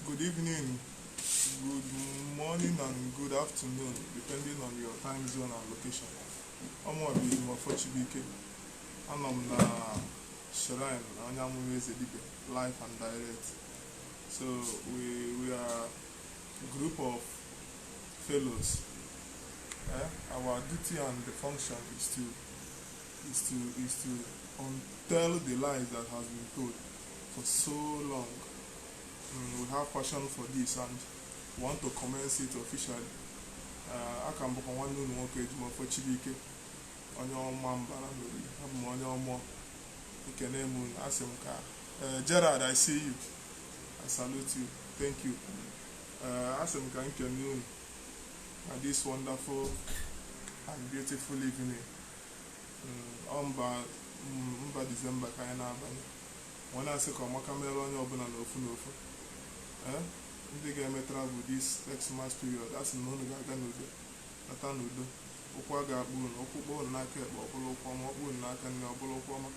Good evening, good morning, and good afternoon, depending on your time zone and location. Ọmụ bụ Ejimọfọ Chibuike. Anọ m na Shrine na onye amụma eze dibịa, live and direct. So we are a group of fellows. Eh? Our duty and the function is to untell the lies that has been told for so long. We have passion for this and want to commence it officially. Aka m bụkwa nwanne unu nwoke, Ejimọfọ Chibuike, onye ọma mbara n'Ori. Abụ m onye ọmụọ. Ekene m unu. Asị m ka Gerard, I see you. I salute you. Thank you. Asị m ka m kene unu na this wonderful and beautiful evening. Ọ mba Disemba ka anyị na-abanye. Nwe na-asị ka ọmaka mere onye ọbụla n'ofu n'ofu. Eh? Ndị ga-eme travel this Xmas period, asị m na unu ga-aga n'udo, nata n'udo. Ụkwụ a ga-akpụ unu, ụkwụ kpọọ unu n'aka ekpe, ọbụla ụkwụ ọma, ọkpụ unu n'aka nne, ọbụla ụkwụ ọma.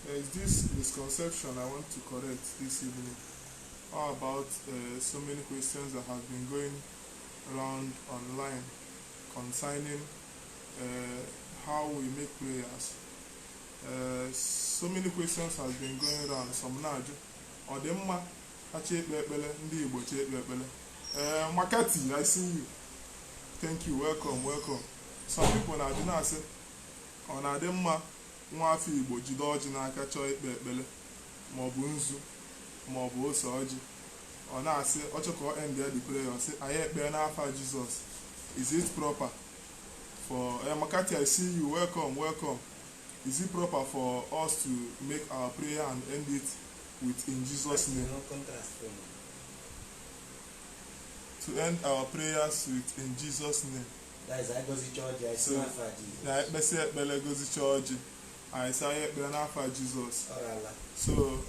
There is this misconception I want to correct this evening, all about so many questions that have been going around online concerning how we make prayers. So many questions have been going around. Some na-ajụ, ọ dị mma acha ekpe ekpele, ndị Igbo cha ekpe ekpele. Makati, I see you. Thank you. Welcome, welcome. Some people na-ajụ, na-asị, ọ na-adị mma nwa afọ Igbo jide ọjị n'aka chọọ ikpe ekpele, maọbụ nzu, maọbụ ose ọjị, ọ na-asị, ọ chọ ka ọ end the prayer, ọ sị, "Anyị ekpee n'afa Jizọs"? Is it proper for Makati, I see you. Welcome, welcome. Is it proper for us to make our prayer and end it with "In Jesus' name"? No contrast phone. To end our prayers with "In Jesus' name." That is, I gozi church, I see n'afa Jesus. Na ekpesị ekpere, gozicha ọjị, anyị sị, "Anyị ekpere n'afa Jizọs." Ọrala. So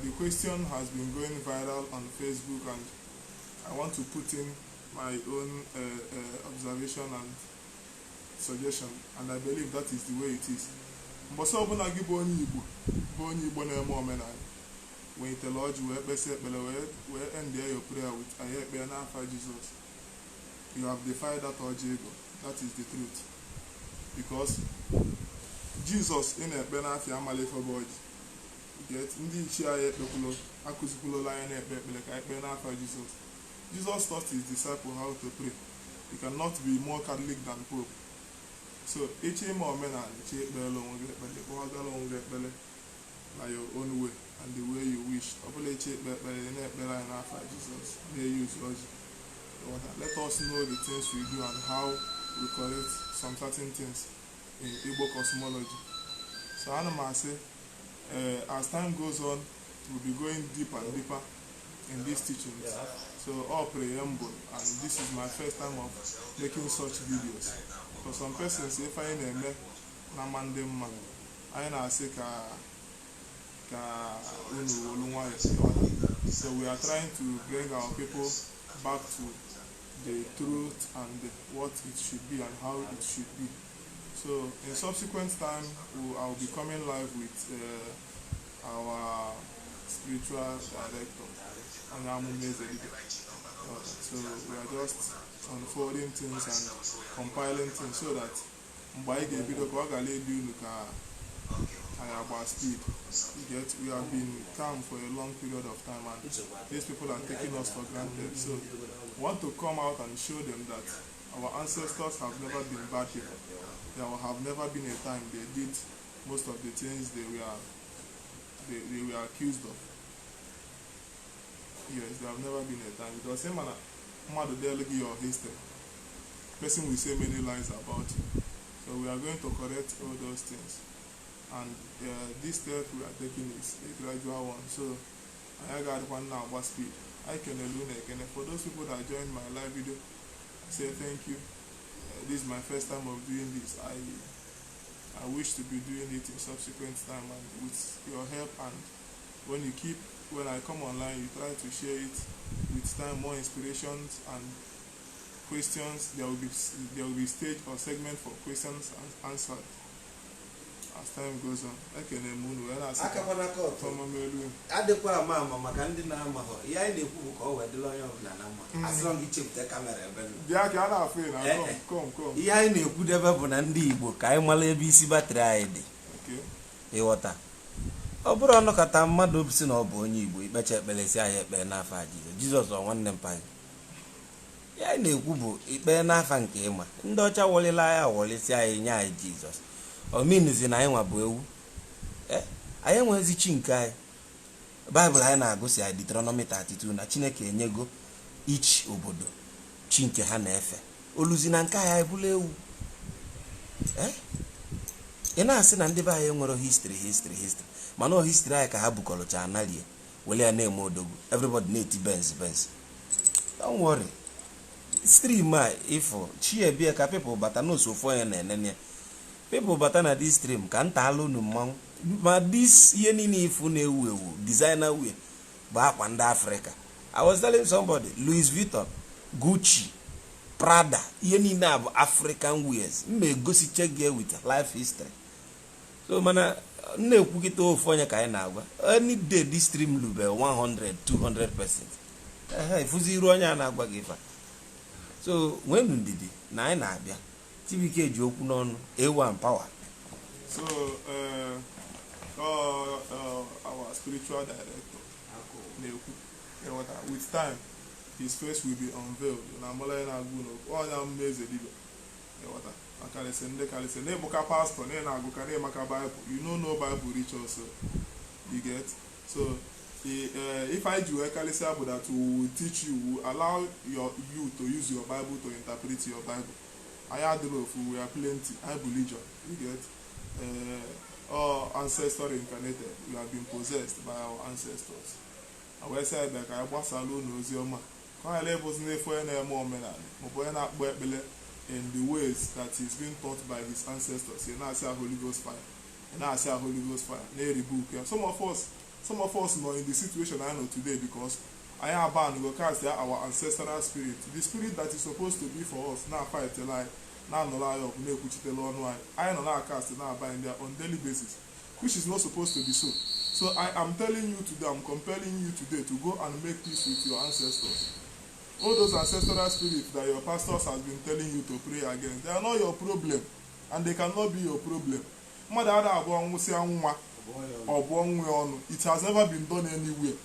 the question has been going viral on Facebook, and I want to put in my own observation and suggestion, and I believe that is the way it is. Mbọsị ọbụla gị bụ onye Igbo, bụ onye Igbo na-eme omenala, welitere ọjị wee kpesị ekpere, wee end your prayer with "Anyị ekpere n'afa Jizọs," you have defied that ọjị ego. That is the truth, because Jesus ị na-ekpe n'afịa amala ife bụ ọjị. Get ndị ichie anyị ekpekwulo, akụzikwulola anyị na-ekpe ekpere ka anyị kpee n'afa Jizọs. Jesus taught his disciple how to pray. You cannot be more Catholic than Pope. So ịchọ ime omenala, chi ekpere onwe gị ekpere, kpọwagara onwe gị ekpere na your own way and the way you wish. Ọ bụla ịchọ ikpe ekpere, ị na-ekpere anyị n'afa Jizọs, na-eyuzu ọjị. Let us know the things we do and how we correct some certain things in Igbo cosmology. So ana m asị, as time goes on, we'll be going deeper and deeper in these teachings. So all preamble, and this is my first time of making such videos. For some persons, ife anyị na-eme na ama ndị mma, anyị na-asị ka unu wolu nwayọ. So we are trying to bring our people back to the truth and what it should be and how it should be. So in subsequent time, I will be coming live with our spiritual director, onye amụma eze dibịa. So we are just unfolding things and compiling things so that mgbe anyị ga-ebido, ka ọ gara ịdị unu ka anyị agba speed. You get, we have been calm for a long period of time, and these people are taking us for granted. So we want to come out and show them that our ancestors have never been bad people. There have never been a time they did most of the things they were accused of. Yes, there have never been a time, because same man, mmadụ deelu gị your history, person will say many lies about you. So we are going to correct all those things, and this step we are taking is a gradual one, so anyị agaghịkwa nna agba speed. Anyị kenele unu ekene. For those people that joined my live video, I say thank you. This is my first time of doing this. I wish to be doing it in subsequent time, and with your help, and when you keep, when I come online, you try to share it. With time, more inspirations and questions, there will be stage or segment for questions and answered. As time goes on, ekene m unu wee na-asị ka Akakwana kọtụ. ọmụmelu. Adịkwa ama ama maka ndị na-amaghọ ihe anyị na-ekwu bụ ka ọ wee dịrị onye ọbụla na mma. Asịrọ m gị chepụta camera ebe nọ. Bịa ka a na-afụ ị na Eh, come eh. come come. Ihe anyị na-ekwudebe bụ na ndị Igbo, ka anyị mara ebe isi battery anyị dị. Ịghọta, ọ bụrụ ọnọkọta mmadụ si na ọ bụ onye Igbo, ikpecha ekpere si anyị ekpe n'afa Jizọs, Jizọs ọ nwanne mpa gị? Ihe anyị na-ekwu bụ ikpe n'afa nke ịma ndị ọcha wọlila anyị, awọlisi anyị, nye anyị Jizọs, ominizi na anyị nwa bụ ewu. Anyị enweghịzi chi nke anyị. Baịbụl anyị na-agụ si anyị, Deuteronomy 32, na Chineke enyego each obodo chi nke ha na-efe. Oluzi na nke anyị, anyị bụla ewu. Ị na-asị na ndị be anyị nwere history, history, history, mana ọ history anyị ka ha bukọrọcha analie were ya na-eme odogwu. Everybody na-eti Benz, Benz. Don't worry, stream a ifo chiebie ka people bata n'osu ofu onye na-enene ya. People bata na this stream ka nta alụ unu mmanwụ. Ma this ihe niile ifu na-ewu ewu, designer wear, bụ akwa ndị Afrịka. I was telling somebody, Louis Vuitton, Gucci, Prada, ihe niile a bụ African wears. M ma egosiche gị with life history. So mana m na-ekwukịta, ofu onye ka anyị na-agwa. Any day this stream lube 100, 200%, ehe, ịfụzi iru onye a na-agwa gị ife a. So nwenu ndidi na anyị na-abịa. Chibuike ji okwu n'ọnụ, A1 power. So our spiritual director na-ekwu, ịghọta, with time his face will be unveiled. Na amala ya na-agụ n'okwu ọnya mma eze dibịa, ịghọta, akarịsị ndị karịsị na-ebuka pastọ na ị na-agụka na ịmaka Bible. You no know Bible reach us, you get. So if anyị ji wee karịsịa bụ that we will teach you, we will allow you to use your Bible to interpret your Bible. Anyị adịrị ofu, we are plenty. Anyị bụ legion, you get. All ancestor incarnated, we have been possessed by our ancestors. Wee sị anyị bịa ka anyị gbasara unu ozi ọma, ka ọ ghara ịbụzi n'efu onye na-eme omenala maọbụ onye na-akpọ ekpele in the ways that is being taught by his ancestors. Ị na-asị a Holy Ghost fire, ị na-asị a Holy Ghost fire, na-eribu ya. Some of us nọ in the situation I know today because anyị aban go cast our ancestral spirit, the spirit that is supposed to be for us, na fight anyị, na-anọrọ anyị ọgụ, na-ekwuchitela ọnụ anyị. Anyị nọ na-cast, na-aba ndị on daily basis, which is not supposed to be so. So I am telling you today, I'm compelling you today to go and make peace with your ancestors. All those ancestral spirits that your pastors has been telling you to pray against, they are not your problem and they cannot be your problem. Mmadụ ada abụọ nwụsịa nwa, ọ bụọ nwa ya ọnụ. It has never been done anywhere.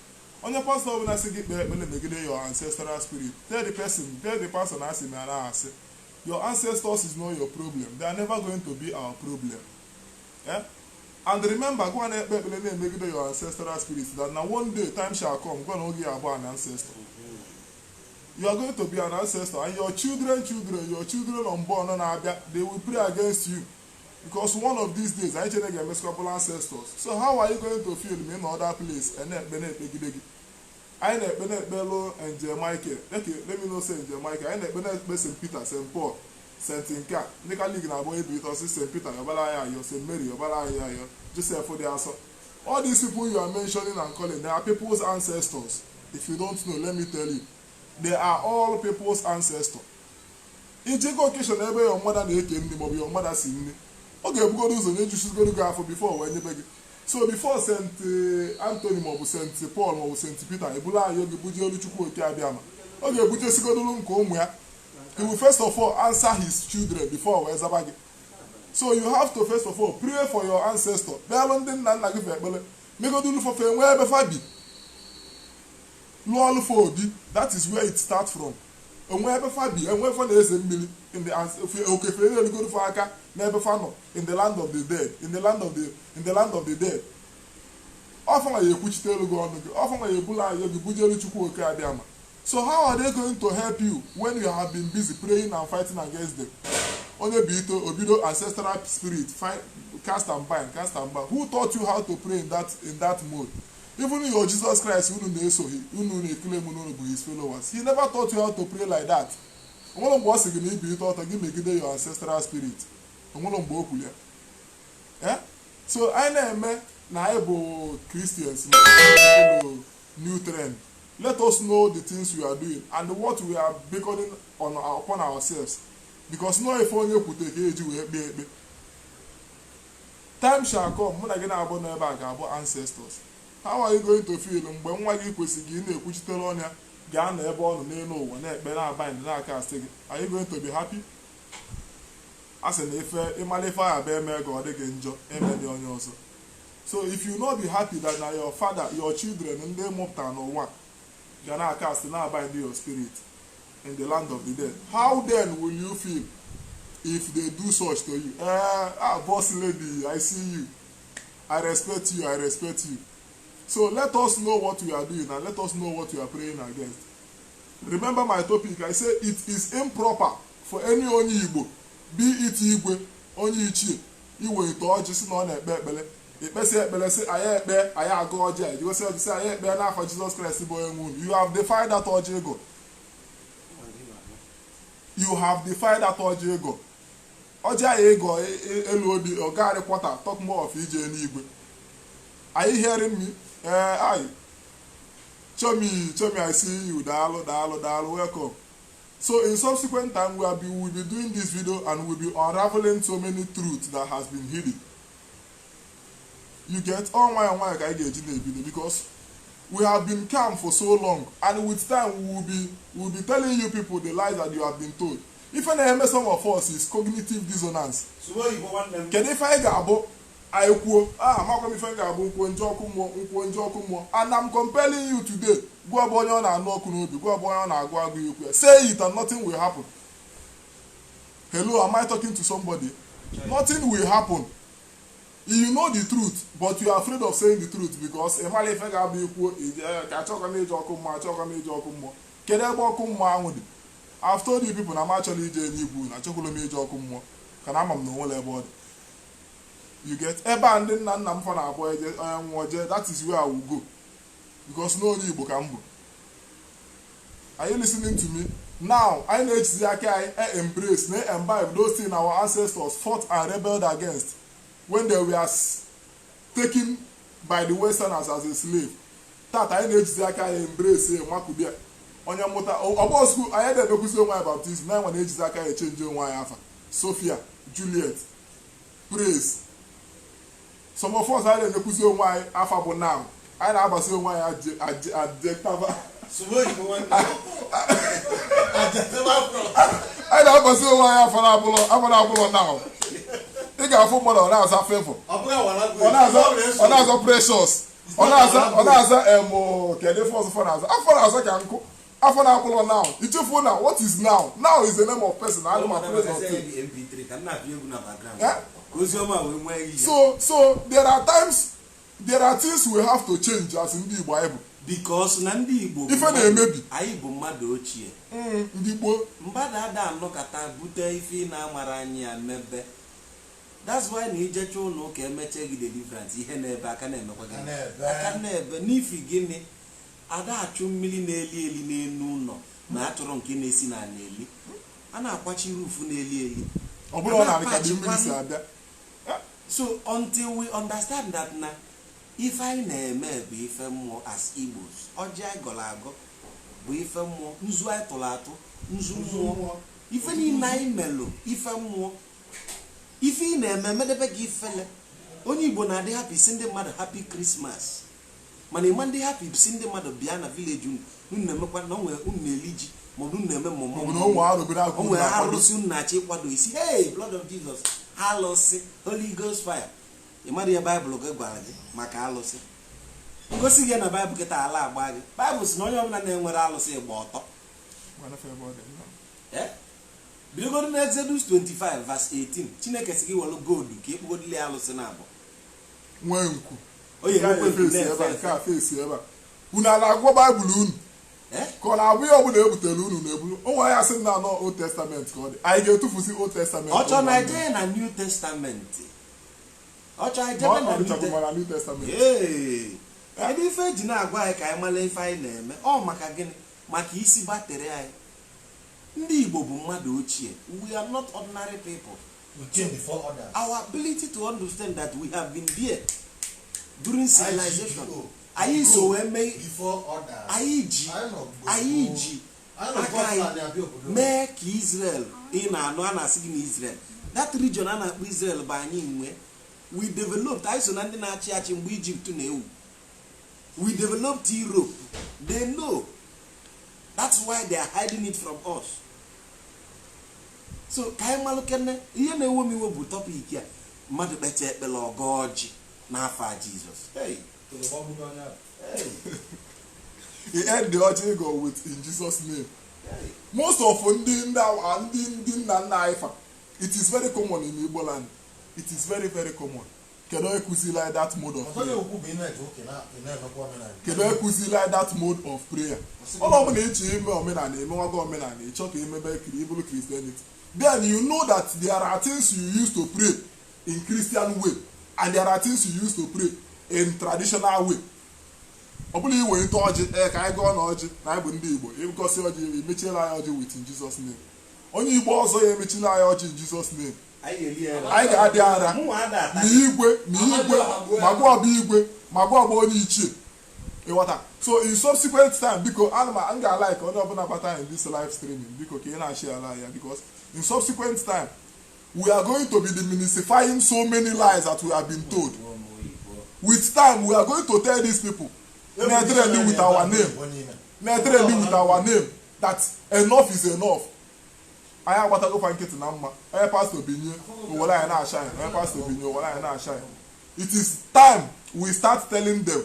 Onye pastọ ọbụla sị gị kpee ekpere megide your ancestral spirit, tell the person, tell the pastor na asị ma na asị, your ancestors is not your problem. They are never going to be our problem, eh? And remember, go and ekpe ekpere na-emegide your ancestral spirit, that na one day time shall come, gwa na oge abụọ an ancestor, you are going to be an ancestor, and your children children, your children unborn na-abịa, they will pray against you, because one of these days anyị chere ga-emesikwa ancestors. So how are you going to feel ma ị nọ other place na-ekpe na-ekpegide gị? Anyị na-ekpe na-ekpelu Angel Michael. Okay, let me know, say Angel Michael. Anyị na-ekpe na-ekpe St Peter, St Paul, St nke a. Ndị Katọlik na-abụ ebi ịtọsị St Peter yọbara anyị ayọ, St Mary yọbara anyị ayọ, Joseph dị asọ. All these people you are mentioning and calling, they are people's ancestors. If you don't know, let me tell you, they are all people's ancestors. Ijego occasion ebe your mother na-eke nri maọbụ your mother si nri, ọ ga-ebugoro ụzọ na-ejusigoro gị afọ before wee nyebe gị. So before St Anthony maọbụ St Paul maọbụ St Peter ebulu ayọ gị buje olu Chukwu Oke Abịama, ọ ga-ebujesigodolu nke ụmụ ya. He will first of all answer his children before wee zaba gị. So you have to first of all pray for your ancestor. Bịalụ ndị nna nna gị fe ekpere, megodulu fọfe nwee ebe fa bi, lụọ ọlụ fa obi. That is where it start from. Enwe ebe fa bi, enwe fa na-eze mmiri in the okefe elugodu fa aka n'ebe fa nọ in the land of the dead, in the land of the dead. Ọfanwa ya ekwuchite elu gị ọnụ gị, ọfanwa ya ebula ayọ gị bujelu Chukwu Oke Abịama. So how are they going to help you when you have been busy praying and fighting against them? Onye bụ ito obido ancestral spirit fight, cast and bind, cast and bind. Who taught you how to pray in that mode? Even your Jesus Christ unu na-esoghị, unu na-ekele m unu bụ his followers, he never taught you how to pray like that. Onwere mgbe ọ sị gị na ibi ite ọtọ gị megide your ancestral spirit? Onwere mgbe o kwuru ya? Eh? So anyị na-eme na anyị bụ Christians na follow new trend. Let us know the things we are doing and what we are beckoning on upon ourselves, because no ife onye kwute ka eji wee kpee ekpe. Time shall come, mụ na gị na-abụ n'ebe a ga-abụ ancestors. How are you going to feel mgbe nwa gị kwesịrị ị na-ekwuchitere ọnya ga-anọ ebe ọ nọ n'elu ụwa na-ekpe na-abind na-aka asị gị? Are you going to be happy? A sị na ife ịmala ife ahụ bụ eme ka ọ dị gị njọ, emeli onye ọzọ. So if you no be happy that na your father, your children, ndị mụpụtara n'ụwa ga na-aka asị na-abind your spirit in the land of the dead, how then will you feel if they do such to you? Boss lady, I see you, I respect you, I respect you. So let us know what we are doing and let us know what we are praying against. Remember my topic, I say it is improper for any onye Igbo, be it igwe, onye ichie, iwelite ọjị si na ọ na-ekpe ekpere, ikpesi ekpere si anyị ekpe, anyị agụ ọjị a, ejigosi ọjị si anyị ekpe n'afọ Jizọs Kraịst bụ onye nwe unu. You have defied that ọjị ego. You have defied that ọjị ego. Ọjị anyị ego elu obi ọgarị kwata, talk more of ije n'igwe. Are you hearing me? I Chomi, Chomi, I see you. Daalụ, daalụ, daalụ, welcome. So in subsequent time, we will be doing this video and we'll be unraveling so many truths that has been hidden. You get all nwayọ nwayọ ka anyị ga-eji na-ebido, because we have been calm for so long, and with time we will be telling you people the lies that you have been told. Ife na-eme some of us is cognitive dissonance. Sụwa oyibo, nwanne m. Kedu ife anyị ga-abụ anyị kwuo? Ah, amakwa m ife m ga-abụ nkwuo nje ọkụ mmụọ, nkwuo nje ọkụ mmụọ. And I'm compelling you today, gụọ bụ onye ọ na-anụ ọkụ n'obi, gụọ bụ onye ọ na-agụ agụ ikwu ya, say it and nothing will happen. Hello, am I talking to somebody? Nothing will happen. You know the truth, but you are afraid of saying the truth because ị mara ife ga-abụ ikwuo ka achọkwa m ije ọkụ mmụọ, achọkwa m ije ọkụ mmụọ. Kedu ebe ọkụ mmụọ ahụ dị? I've told you people na m achọrọ ije n'igwu, na achọkwala m ije ọkụ mmụọ, ka na ama m na onwere ebe ọ dị. You get? Ebe a ndị nna nna m fa na-abụ eje, onye nwụọ jee, that is where I will go, because na onye Igbo ka m bụ. Are you listening to me now? Anyị na-ejizi aka anyị e embrace na imbibe those things our ancestors fought and rebelled against when they were taken by the westerners as a slave. Tata anyị na-ejizi aka anyị embrace ya, makubia onye mmụta ọgbọ school anyị na-emekwuzi onwe anyị baptism na enwe na-ejizi aka anyị echange onwe anyị afa, Sophia, Juliet, Praise. Some of us, anyị na-enyekwuzi onwe anyị afa bụ now anyị na-agbasi onwe anyị adjective. Sụwa oyibo, nwanne m. Adjective afro. Anyị na-agbasi onwe anyị afa na-abụlọ, afa na-abụlọ now. Ị ga-afụ mmadụ, ọ na-aza Favour, Ọ bụghị awara. ọ na-aza Precious, ọ na-aza emo. Kedu ife ọzọ fọ na-aza? Afọ na-aza ka nkụ, afọ na-abụlọ now. Ichefuo na what is now now is the name of person, animal, place or thing. MP3 ka m na-apịa egwu na background. Eh? Ka ozi ọma wee nwee ihe. So there are times, there are things we have to change as ndị Igbo anyị bụ. Because na ndị Igbo bụ Ife na-emebi. Anyị bụ mmadụ ochie. Ndị gboo. Mmadụ ada anọkata bute ife ị na-amara anyị ya mebe. That's why na ijecha ụlọ ụka emeche gị deliverance, ihe na-ebe aka na-emekwa gị. Aka na-ebe. Aka na-ebe n'ifi gịnị? Ada achụ mmiri na-eli eli n'elu ụlọ na achọrọ nke na-esi na ala eli. A na-akwachi roof na-eli eli. Ọ bụrụ ọ na-adị ka dị mmiri si abịa. So until we understand that na ife anyị na-eme bụ ife mmụọ as Igbos, ọjị anyị gọrọ agọ bụ ife mmụọ, nzu anyị tụrụ atụ nzu mmụọ, ife niile anyị melụ ife mmụọ. Ife ị na-eme medebe gị ifele. Onye Igbo na-adị happy si ndị mmadụ "Happy Christmas", mana ịma ndị happy si ndị mmadụ bịa na village unu, unu na-emekwa na onwe unu na-eli ji, maọbụ unu na-eme mmụmụ, maọbụ na onwe arụbiri aka o unu nwere na-akwado. Arụsị unu na-achọ ịkwado isi, "Hey, blood of Jesus, alụsị, Holy Ghost fire." Ị mara ihe Baịbụl gị gwara gị maka alụsị? Gosi gị na Baịbụl kịta ala agba gị. Baịbụl sị na onye ọbụla na-enwere alụsị gba ọtọ. Gwana ebe ọ dị nna. Eh? Bidogodo na Exodus 25 verse 18, Chineke sị gị were gold ka ekpugodili alụsị na abụọ. Nwee nku. Onye Nke a nwekwe nku efesi ebe a, na-efe nke efe. a fesi ebe a. Unu a na-agụọ Baịbụl unu? Eh? Ka ọ na-abụ ihe ọbụla ebutere unu na-eburu onwe ya sị na anọ Old Testament ka ọ dị, anyị ga-etufusi Old Testament? Ọ chọ na ụmụnne m. eje na New Testament, ọ chọ Ma ejebe ọ na New dịchakwa Testament. na New Testament. Ee, kedu ife eji na-agwa anyị ka anyị mara ife anyị na-eme? Ọ maka gịnị? Maka isi battery anyị. Ndị Igbo bụ mmadụ ochie. We are not ordinary people. We came before others. Our ability to understand that we have been there during civilization, IGBO. anyị so wee mee. Before others. Anyị ji Anyị nọ gboo. anyị ji Anyị nọ aka before anyị Fulani abịa obodo. mee ka Israel ị na-anụ a na-asị gị na Israel, that region a na-akpọ Israel, bụ anyị nwe. We developed. Anyị so na ndị na-achị achị mgbe Egypt na-ewu. We developed Europe. They know. That's why they are hiding it from us. So ka anyị malụ kene ihe na-ewe m iwe bụ topic a. Mmadụ kpecha ekpere, ọgọ ọjị n'afọ a Jizọs. Hey, hey, He end the ọjị go with "in Jesus' name." Hey. Most of ndị nna nna anyị fa, it is very common in Igbo land. It is very, very common. Kedu onye kụziri anyị that mode of Ọzọ prayer? na-ekwu bụ ị na-eje ụka, ị na-emekwa omenala. Kedu onye kụziri anyị that mode of prayer? Ọlọ ọbụla ịchọ ime omenala, emewago omenala, ịchọ ka emebe ibulu Christianity, then you know that there are things you use to pray in Christian way and there are things you use to pray in traditional way. Ọ bụla iwe ite ọjị, ee, ka anyị gọọ na ọjị na anyị bụ ndị Igbo, ịgọsị ọjị, emechiela anyị ọjị with "in Jesus' name". Onye Igbo ọzọ ya emechila anyị ọjị "in Jesus' name", Anyị ga-eli ya. anyị ga-adị ara. Mụnwa ada ata. Ma igwe, ma igwe, ma gwa ọbụ igwe, ma gwa ọbụ onye ichie, ịghọta? So in subsequent time, biko, ana m m ga-alike onye ọbụla bata in this live streaming, biko, ka ị na-achị ala ya, because in subsequent time we are going to be demystifying so many lies that we have been told. With time, we are going to tell these people na-trend with our name, na-trend with our name, that enough is enough. Anyị agbatago nkịtị na mma. Onye pastọ binye owere anyị na-acha anyị, onye pastọ binye owere anyị na-acha anyị. It is time we start telling them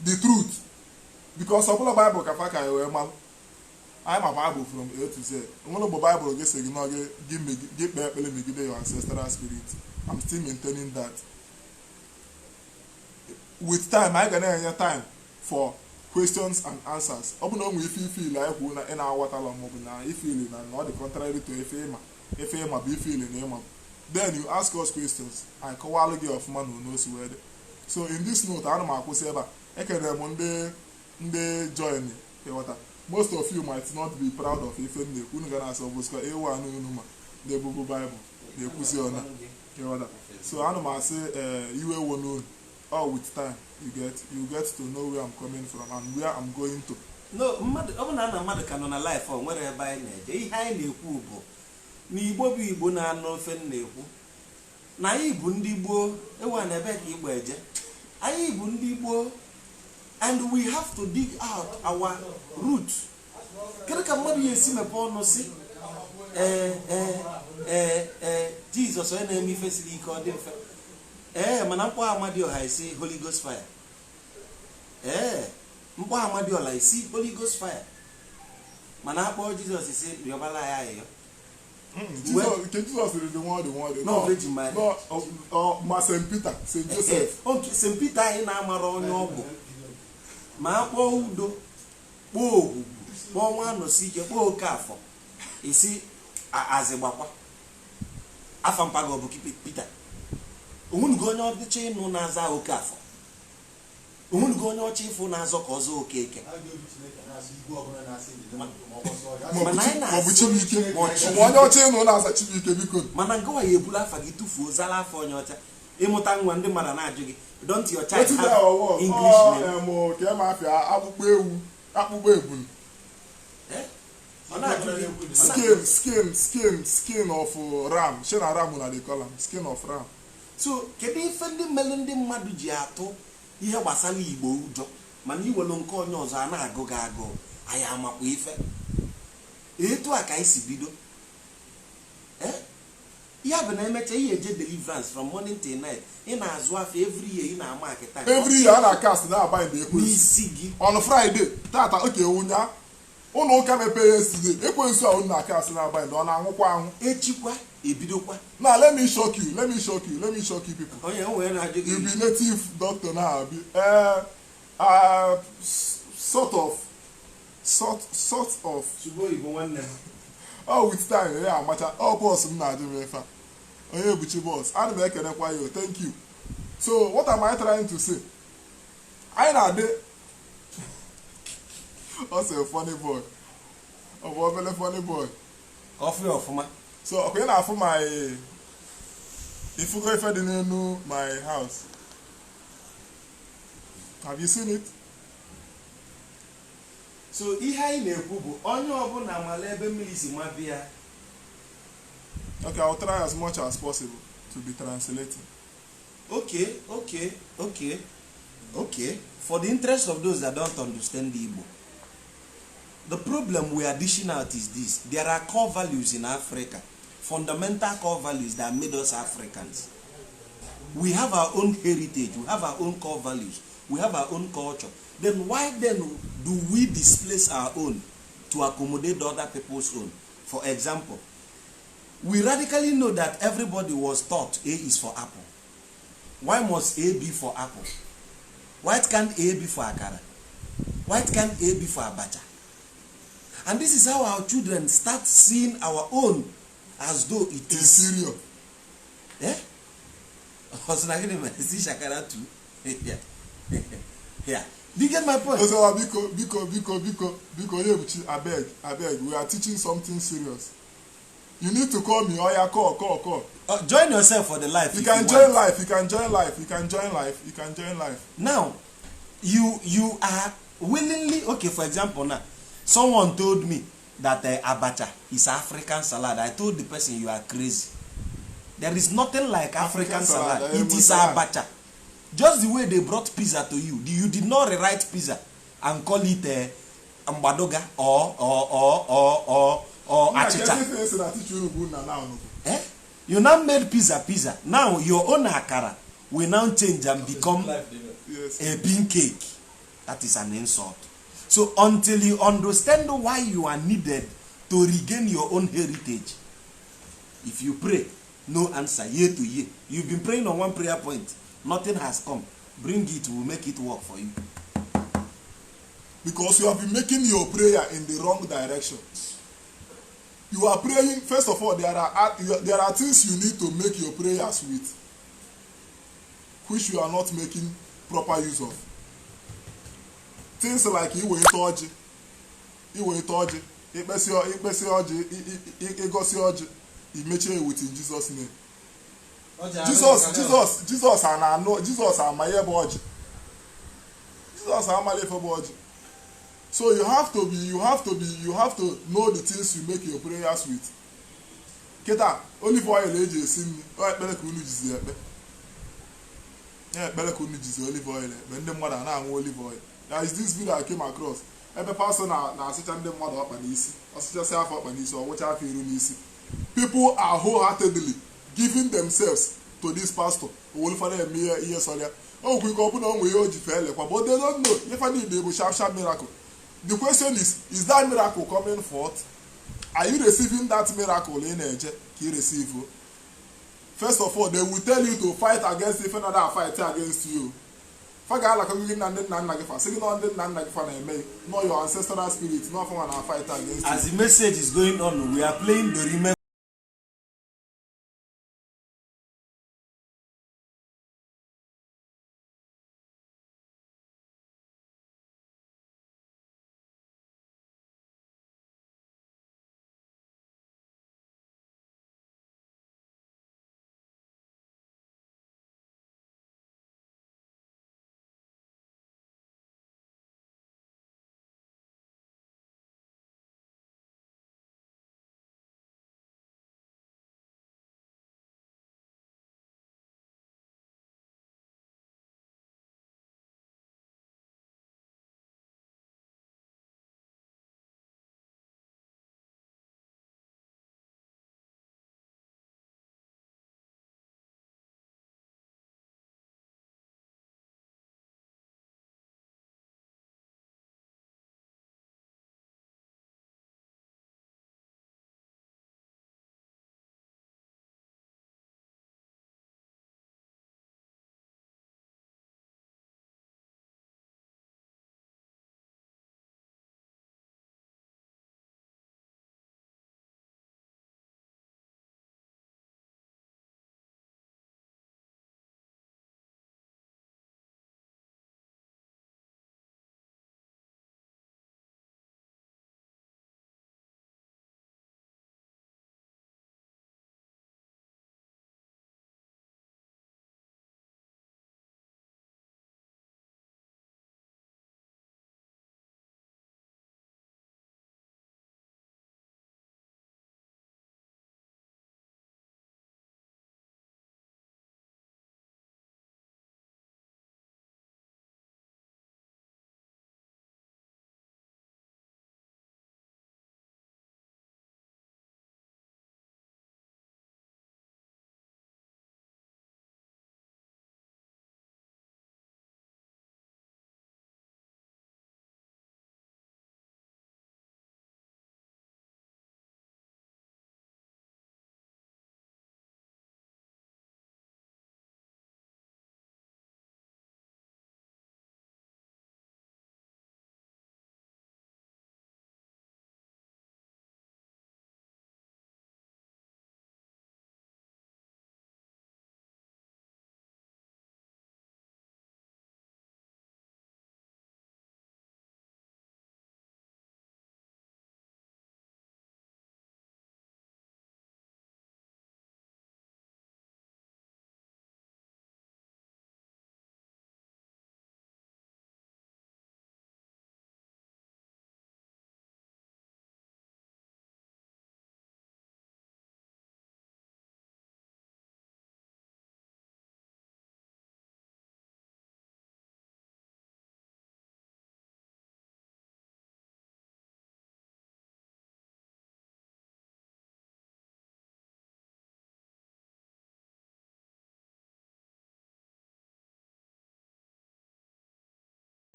the truth, because ọbụla Baịbụl ka fa ka anyị wee malụ. Anyị ma Baịbụl from A to Z. Onwere mgbe Baịbụl gị sị gị nọ gị gị kpee ekpere megide your ancestral spirit. I'm still maintaining that. With time, anyị ga na-enye time for questions and answers. Ọ bụ na o nwere ife ifili anyị kwuo na ị na-aghọtala, maọbụ na ifili na ọ dị contrary to ife ịma, ife ịma bụ ifili na ịma, then you ask us questions, anyị kọwalụ gị ọfụma na onu osi wee dị. So in this note, ana m akwụsị ebe a. Ekelere m ndị join. Ịghọta, most of you might not be proud of ife m na-ekwu. Unu ga na-asọ bụsịkwa ewu anụ unu ma na-ebubu Baịbụl na-ekwuzi ọna, ịghọta? So ana m asị, ee, iwe wo n'unu. All with time, you get to know where I'm coming from and where I'm going to. No, mmadụ ọ bụ na mmadụ ka nọ na life, ọ nwere ebe anyị na-eje. Ihe anyị na-ekwu bụ na Igbo bụ Igbo na-anụ ofe m na-ekwu na anyị bụ ndị gboo. Ewu na ebe ka Igbo eje, anyị bụ ndị gboo and we have to dig out our root. Kedu ka mmadụ ya esi mepe ọnụ si, ee, ee, ee, ee, Jizọs onye na-eme ife siri ike ọ dị mfe, ee, mana mkpọ Amadioha esi Holy Ghost fire, ee, mkpọ Amadioha esi Holy Ghost fire, mana akpọ Jizọs isi rịọbala ya ayịyọ? Nke Jizọs riri nwa ọ dị nwa ọ dị. No, Virgin Mary. No, ma St. Peter, St. Joseph. St. Peter anyị na-amara onye ọ bụ, ma akpọọ udo, kpọọ ogwugwu, kpọọ nwa anọsi ike, kpọọ oke afọ isi azịgbakwa afa mpago bụ Peter. Onwenugo onye ọchị ịnụ na-aza oke afọ? Onwenugo onye ọchị ịfụ na-azọ ka ọzọ Okeke? Mana anyị maọbụ na-asị- Chibuike. Ma ọ Ọ bụ onye ọcha ịnụ na-aza Chibuike, biko. Mana nke ya ebulu afa gị tụfuo, zara afọ onye ọcha. Ịmụta nwa, ndị mmadụ na-ajụ gị, "Don't your child Wetin dey have our world? English name?" Ọ ka ema afịa akpụkpọ ewu, akpụkpọ ebulu. Eh? Ọ na-ajụ gị Skin of ram, shi na ram na dey call am skin of ram. So kedu ife ndị mere ndị mmadụ ji atụ ihe gbasara Igbo ụjọ, mana iwelu nke onye ọzọ a na-agụ gị agụụ? Anyị amakwa ife etu a ka anyị si bido. Eh? Ya bụ na emecha ihe eje deliverance from morning till night. Ị na-azụ afọ every year, ị na-ama akịta. Every year a na-cast na-aba ndị ekwensu n'isi gị. On Friday tata oke ụnya ụlọ ụka mepee yesterday, ekwensu ahụ na cast na-aba ndị ọ na-anwụkwa anwụ. Echikwa ebidokwa. Now let me shock you, let me shock you, let me shock you people. Onye o wee na-ajụ You gị. Be native doctor now, abi? Sort of, sort of. Sụba oyibo, nwanne m. Oh, with time ya amacha. Ọ boss m na-ajụ m ife a. Onye ebuchi boss, ana m ekenekwa ya o, thank you. So what am I trying to say? Anyị na-adị ọ sị funny boy, ọ bụ obele funny boy. Ka ọ fụ ya ọfụma. So ọkwa ị na-afụ my ifugo ife dị n'elu my house? Have you seen it? So ihe anyị na-ekwu bụ onye ọbụla mara ebe mmiri si mabịa. Okay, I'll try as much as possible to be translating. Okay. For the interest of those that don't understand the Igbo, the problem we are dishing out is this: there are core values in Africa, fundamental core values that made us Africans. We have our own heritage, we have our own core values, we have our own culture. Then why then do we displace our own to accommodate other people's own? For example, we radically know that everybody was taught A is for apple. Why must A be for apple? Why can't A be for akara? Why can't A be for abacha? And this is how our children start seeing our own as though it is Inferior. Eh? Ọ sị na gịnị mere si shakara too? Yeah. Yeah. Do you get my point? Ozowa, biko, biko, biko, biko, biko, Onyebuchi, abeg, abeg, we are teaching something serious. You need to call me. Oya, call, call, call. Join yourself for the life. You If can you join want. life, you can join life, you can join life, you can join life. Now, you are willingly, okay, for example now, someone told me that abacha is African salad. I told the person, you are crazy. There is nothing like African African salad, salad. It is salad. abacha. Just the way they brought pizza to you, you did not rewrite pizza and call it mgbadoga or Nna, achịcha. kedu ife esi na teacher unu bụ nna now bụ? Eh? You now made pizza pizza. Now your own akara will now change and become Yes. a bean cake. That is an insult. So until you understand why you are needed to regain your own heritage, if you pray, no answer, year to year. You've been praying on one prayer point, nothing has come. Bring it, we'll make it work for you. Because you have been making your prayer in the wrong direction. You are praying, first of all, there are things you need to make your prayers with, which you are not making proper use of. Things like iweta ọjị, iweta ọjị, ikpesi ikpesi ọjị, ịgọsi ọjị, imechie with in Jesus name. Jesus, Jesus, Jesus a na-anụ, Jesus ama ihe bụ ọjị. Jesus amala ife bụ ọjị. So you have to know the things you make your prayers with. Kịta, olive oil eji esi nri, ọ ekpere ka unu jizi ekpe. Ya ekpere ka unu jizi olive oil ekpe, ndị mmadụ a na-aṅụ olive oil. There is this video I came across. Ebe pastor na na-asịcha ndị mmadụ ọkpa n'isi, ọsịchasị afọ ọkpa n'isi, ọ wụcha afọ iru n'isi. People are wholeheartedly giving themselves to this pastor. Owolufada eme ihe ihe sọrọ ya. O nwekwa ike ọ bụ na o nwere ihe o ji fee lekwa, but they don't know. Ife niile bụ sharp sharp miracle. The question is that miracle coming forth? Are you receiving that miracle ị na-eje ka ị receive o? First of all, they will tell you to fight against ife na that fight against you. Fa ga-alakọ gị na ndị nna nna gị fa, sị gị na ndị nna nna gị fa na-eme gị, not your ancestral spirit, not fa na fight against you. As the message is going on, we are playing the remember.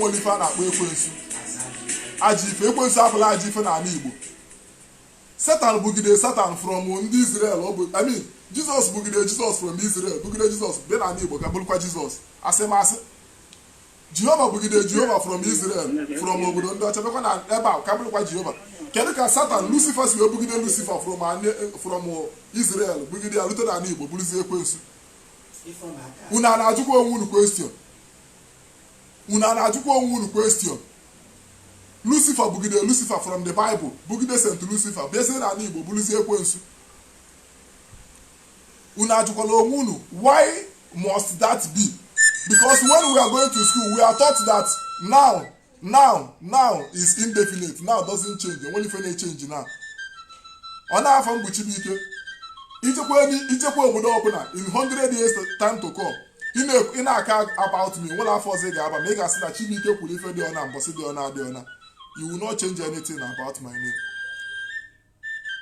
Nwere ife a na-akpọ ekwensu, ajọ ife. Ekwensu abụla ajọ ife n'ala Igbo. Satan bugide Satan from ndị Israel. Ọ bụ, I mean, Jizọs bugide Jizọs from Israel, bugide Jizọs bịa n'ala Igbo ka bụrụkwa Jizọs. Asị m asị, Jehova bugide Jehova from Israel, from obodo ndị ọcha, bịakwa na ebe a ka bụrụkwa Jehova. Kedu ka Satan, Lucifer, si wee bugide Lucifer from Israel, bugide ya rute n'ala Igbo, bụrụzie ekwensu? Unu a na-ajụkwa onwe unu question? Unu a na-ajụkwa onwe unu question? Lucifer bugide Lucifer from the Bible, bugide St. Lucifer, bịazie n'ala Igbo, bụrụzie ekwensu. Unu ajụkwala onwe unu, why must that be? Because when we are going to school, we are taught that now, now, now is indefinite. Now doesn't change. Enwere ife na-echange now. Ọ na-afọ mgbuchi bụ ike ijekwa obodo ọbụla in 100 years time to come, ị na-aka about me, nwere afọ ọzọ ị ga-aba ma ị ga-asị na Chibuike kwuru ife dị ọna mbọsị dị ọna dị ọna. You will not change anything about my name.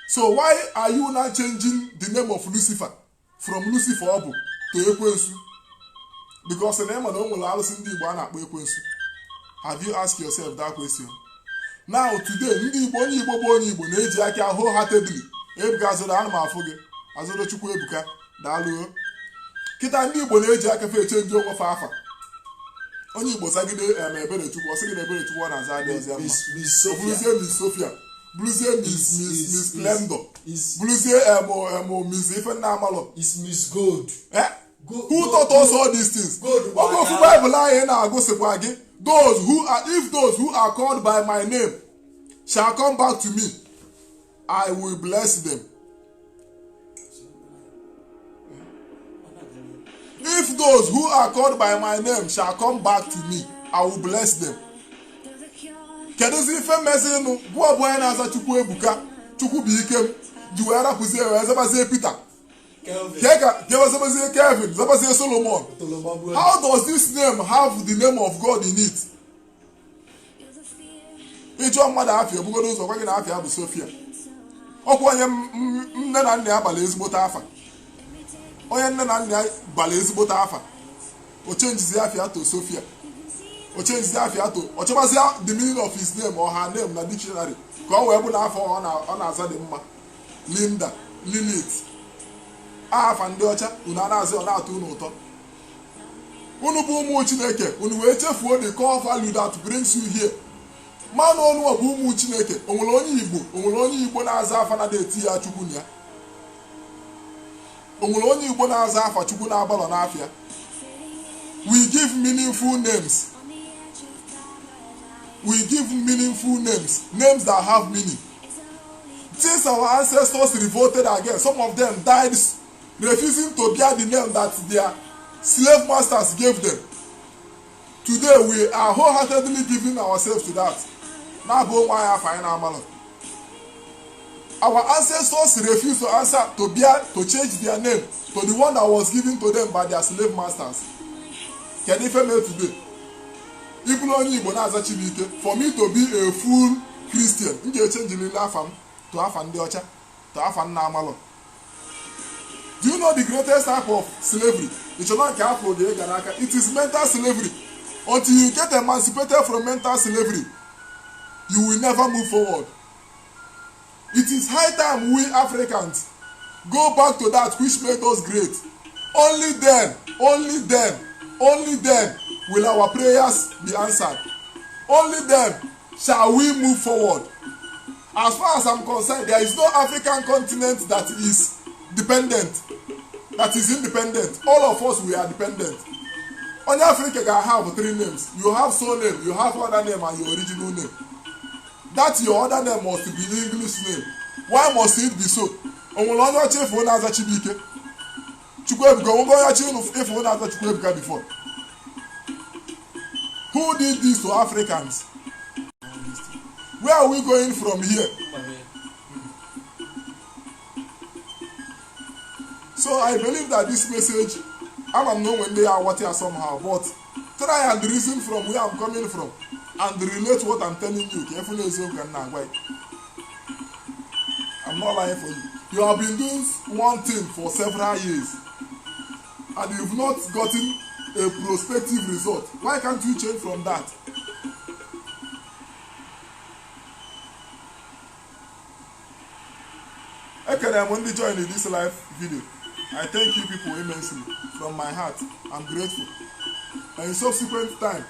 So why are you now changing the name of Lucifer from Lucifer ọ bụ to ekwensu? Because na ịma na o nwere arụsị ndị Igbo a na-akpọ ekwensu. Have you asked yourself that question? Now today, ndị Igbo, onye Igbo bụ onye Igbo na-eji aka wholeheartedly. Ebuka azụrụ, ana m afụ gị, azụrụ Chukwu Ebuka, daalụ. Kịta ndị Igbo na-eji aka fe echange onwe fa afa. Onye Igbo zagide em Ebere Chukwu, ọ sị gị na Ebere Chukwu ọ na-aza adị ọzọ mma. Miss Ọ Sophia. Bụrụzie Miss Sophia, bụrụzie Miss Splendor, Is bụrụzie em Miss ife nna amalọ. Is Miss Gold. Eh? Go, Who go, taught us all these things? Gold. Oge ofu Baịbụl anyị na-agụsịkwa gị, those who are if those who are called by my name shall come back to me, I will bless them. If those who are called by my name shall come back to me, I will bless them. Kedụzi ife mezinụ bụ ọbụ onye na-aza Chukwu Ebuka, Chukwu bụ ike m, ji wee rapụzie wee zabazie Peter? Kelvin. Kee ka zabazie Kevin, zabazie Solomon? Tolomagbo. How does this name have the name of God in it? Ịjụọ mmadụ afịa, ebugodo ụzọ gwa gị na afịa bụ Sofia. Ọkwa onye nne na nna ya gbara ezigbote afa, onye nne na nna ya gbara ezigbote afa, o changezie afịa to Sofia, o changezie afịa to, ọ chọbazie the meaning of his name or her name na dictionary ka ọ wee bụ na afọ ọ na-aza dị mma. Linda, Lilith, afa ndị ọcha unu a na-azị, ọ na-atọ unu ụtọ. Unu bụ ụmụ Chineke, unu wee chefuo the core value that brings you here. Mmanụ ọnụ ọ bụ ụmụ Chineke. O nwere onye Igbo, o nwere onye Igbo na-aza afa na eti ya Chukwu na ya? O nwere onye Igbo na-aza afa Chukwu na-abalọ n'afịa? We give meaningful names. We give meaningful names, names that have meaning. Since our ancestors revolted against, some of them died refusing to bear the name that their slave masters gave them. Today we are wholeheartedly giving ourselves to that, na-abụ onwe anyị afọ anyị na-amalụ. Our ancestors refused to answer, to bear, to change their name to the one that was given to them by their slave masters. Kedu ife mee today? Ịbụrụ onye Igbo na-aza Chibuike, for me to be a full Christian, m ga-echangelili afa m to afa ndị ọcha, to afa nna amalụ. Do you know the greatest type of slavery? Ịchọrọ nke afọ oge ịga n'aka? It is mental slavery. Until you get emancipated from mental slavery, you will never move forward. It is high time we Africans go back to that which made us great. Only then, only then, only then will our prayers be answered. Only then shall we move forward. As far as I'm concerned, there is no African continent that is dependent, that is independent. All of us, we are dependent. Onye Africa ga have three names. You have surname, you have other name and your original name. That your other name must be English name. Why must it be so? O nwere onye ọcha ịfụ na-aza Chibuike, Chukwuebuka? Onwego onye ọcha ịfụ na-aza Chukwuebuka before? Who did this to Africans? Where are we going from here? So I believe that this message, ama m na onwe ndị ya aghọta ya somehow, but try and reason from where I'm coming from and relate what I'm telling you, ka efu na eziokwu ka m na-agwa gị. I'm not lying for you. You have been doing one thing for several years and you've not gotten a prospective result. Why can't you change from that? Ekere m ndị join in this live video. I thank you people immensely from my heart. I'm grateful. And in subsequent time,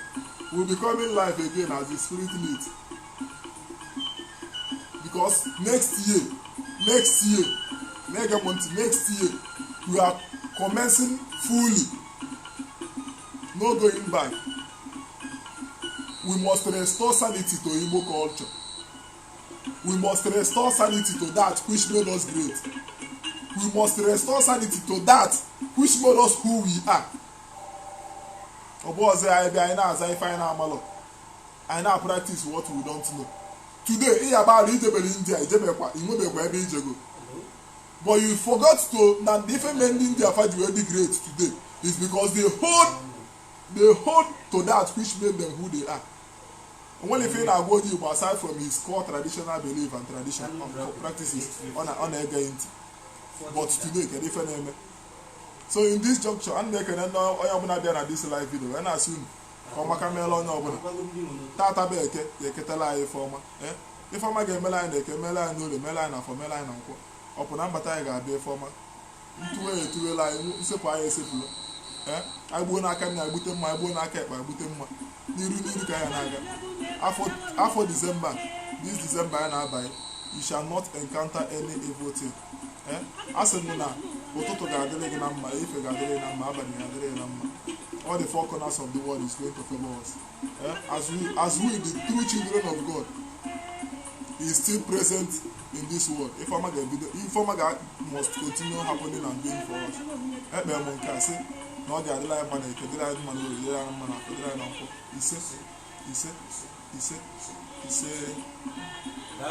we'll be coming live again as the spirit leads. Because next year, na-ege m ntị, next year we are commencing fully. No going back. We must restore sanity to Igbo culture. We must restore sanity to that which made us great. We must restore sanity to that which made us who we are. Ọ bụ ọzọ anyị bịa, anyị na-aza ife anyị na-amalọ, anyị na-practice what we don't know. Today ịyaba ala ijebere India, ijebekwa, inwebekwa ebe ijego, but you forgot to na the ife mee ndị India fa ji wee dị great today is because they hold to that which made them who they are. Onwere ife ị na-agwa onye Igbo aside from his core traditional belief and tradition practices, ọ na-ege ntị. But today, kedu ife na-eme? So in this juncture, a na-ekene ndị onye ọbụla bịa na this live video wee na-asị unu ka ọ maka meela onye ọbụla. Tata bụ Eke, ga-eketala anyị ife ọma. Ee, ife ọma ga-emela anyị na Eke, mele anyị n'Orie, mele anyị na Afọ, mele anyị na Nkwọ. Ọpụ na mbata anyị ga-abịa ife ọma. Ntụwe etuwela anyị, nsepụ anyị esepụla. Ee, anyị gbuo n'aka nna, egbute mma, anyị gbuo n'aka ekpe, egbute mma. N'iru n'iru ka anyị na-aga. Afọ December, this December anyị na-abanye, you shall not encounter any evil thing. Ee, a sị m na ụtụtụ ga-adịrị gị na mma, ife ga-adịrị gị na mma, abalị ga-adịrị gị na mma. All the four corners of the world is going to favor us. Eh? As we, the true children of God, is still present in this world, Ifeoma ga-ebido, Ifeoma ga must continue happening and doing for us. Ekpere m nke a sị na ọ ga-adịrị anyị mma na Eke, dịrị anyị mma na Orie, dịrị anyị mma na Afọ, dịrị anyị na Nkwọ. Ise, ise, ise, ise.